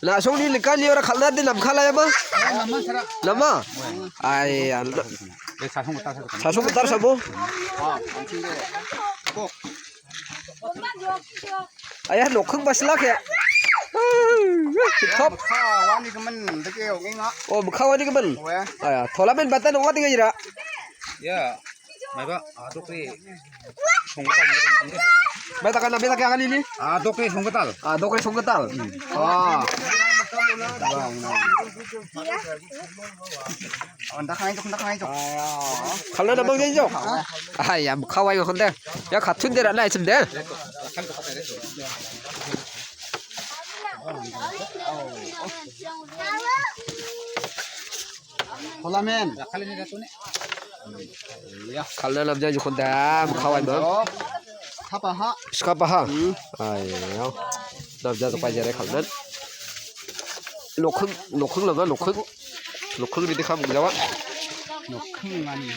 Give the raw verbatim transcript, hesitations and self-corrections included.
La·songni likani ora kal·na de namkala ya ma? Nama? Ai, al-, Eh, sasong betar, sasong. Sasong betar sabo? Ah, anjing de. Kok. Aya, nokhing basla ke. Top. Mekha wani kemen, deke ong·enga. Oh, mekha wani kemen. Oe. Aya, tournament batan ong·a tenga ira. Ya, maiba, adok ri. Songketal. Maiba, takana, maiba, takana ini. Adok ri songketal. Adok ri songketal. Hmm. Ah. Anda kang ejok, anda kang ejok. Kal·na namang jai jok. Ai, ya, mekha wai ngakon de. Ya, katun de ra·na ichim de. Holamen. Ya. Kal·na namjai jokon de, mekha wai ma. Skapa ha. Skapa ha. Hmm. Ai, ya. Namjai jok pai jare kal·na. Nokhing, nokhing langa, nokhing. Nokhing bidi kam jawa. Nokhing mani.